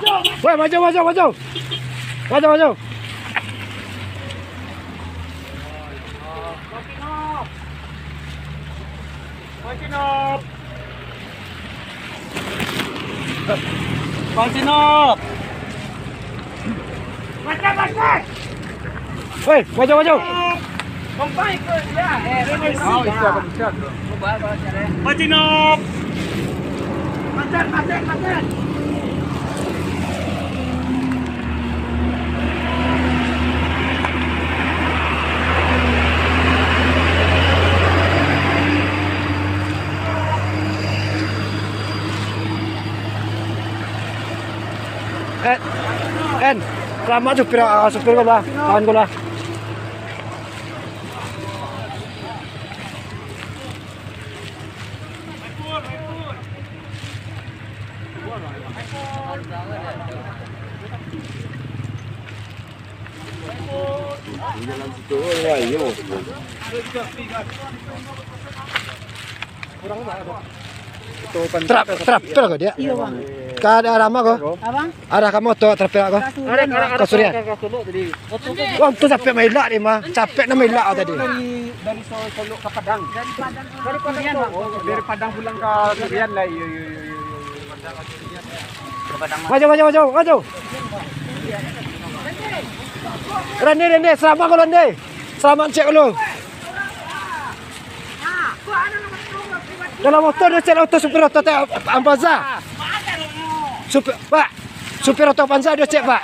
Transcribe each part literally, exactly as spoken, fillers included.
Woi, maju, maju, maju. Maju, maju. Pancinop. Pancinop. Hei, maju, maju. Kompai ke dia? Eh, Pancinop. Pancinop. Macet, macet, macet. Eh, En, salamat supir, ah, supir ko lah, kawan ko lah. Trap, trap, trap ko dia. Iyo, Bang. Ka arah ma ko? Abang? Arah ka ma tu trap ko? Ka Surian. Ka Surian. Wah, tu sampai mailak dia mah. Sampai nak mailak tadi. Dari, dari Solok ka Padang. Dari Padang. Dari Padang, Bang. Oh, dari Padang pulang ka Surian lah. Iyo, iyo, iyo, iyo, iyo. Maju, maju, maju, maju. Rande, Rande, salamat ko, Rande. Salamat cek dulu. Dalam oto dia cek, oto supir oto teh Avanza. Supir, Pak. Supir oto Avanza dia cek, Pak.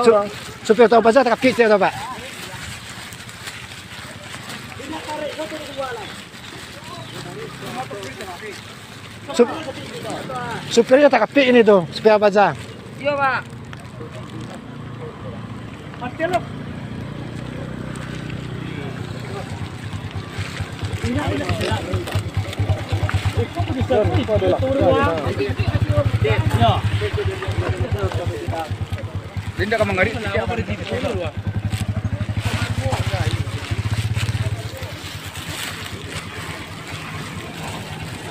Su-, supir oto Avanza takapik cek tu, Pak. Sup-, supirnyo takapik ini tu, supir Avanza. Iyo, Pak. Dia indak ka mangarik.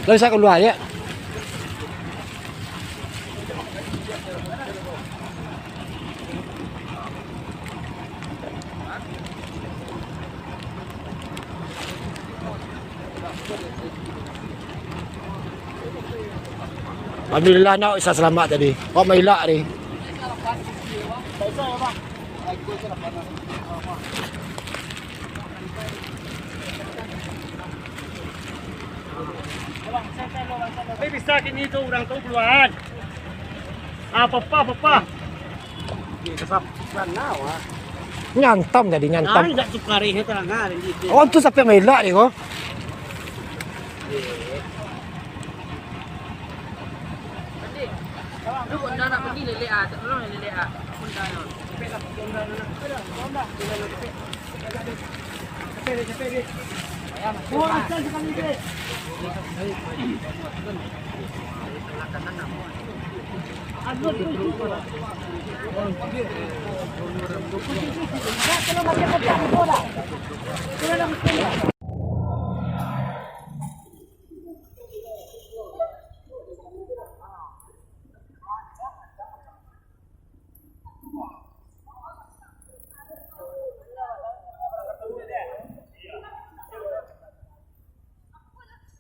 Lah bisa kalua, ya. Alhamdulillah, nak bisa selamat tadi. Awak mailak tadi. Tapi bisa kini tu urang tu kalua. Ah, papa, papa. Nyantam tadi, nyantam. Nah, indak tukar, eh, tangah, ini. Oh, tu sampai mailak dia ko. Lu kok ndak nak pergi lelek ah, tak tolong lelek ah. Pun dah, ya.